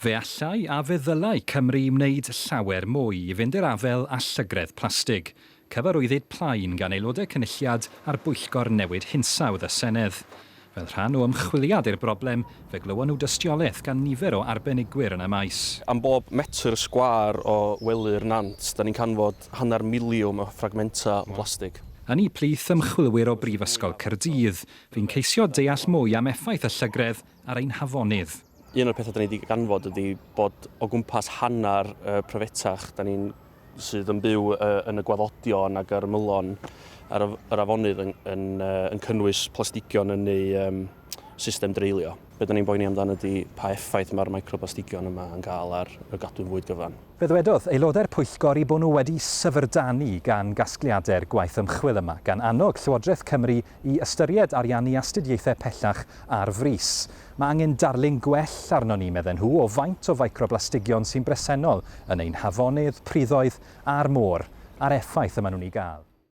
Fe allai a fe ddylai Cymru wneud llawer mwy i fynd i'r afael â llygredd plastig, cyfarwyddyd plaen gan Aelodau Cynulliad ar Bwyllgor Newid Hinsawdd y Senedd. Fel rhan o ymchwiliad i'r broblem, fe glywon nhw dystiolaeth gan nifer o arbenigwyr yn y maes. Am bob metr sgwâr o wely'r nant, da ni'n canfod hanner miliwn o ffragmentau o blastig. Yn eu plith, ymchwilwyr o Brifysgol Caerdydd, fu'n ceisio deall mwy am effaith y llygredd ar ein hafonydd. Un o'r pethau da ni wedi ganfod ydy bod o gwmpas hanner y pryfetach da ni'n sydd yn byw yn y gwaddodion ac ar ymylon ar yr afonydd yn, yn, yn cynnwys plastigion yn ei um, system dreulio. Be da ni'n boeni amdano ydy pa effaith mae'r microplastigion yma yn cael ar y gadwyn fwyd gyfan. Fe ddywedodd aelodau'r pwyllgor eu bod nhw wedi syfrdanu gan gasgliadau'r gwaith ymchwil yma, gan annog Llywodraeth Cymru i ystyried ariannu astudiaethau pellach ar frys. Mae angen darlun gwell arnon ni, medden nhw, o faint o ficroblastigion sy'n bresennol yn ein hafonydd, priddoedd a'r môr, a'r effaith y maen nhw'n ei gael.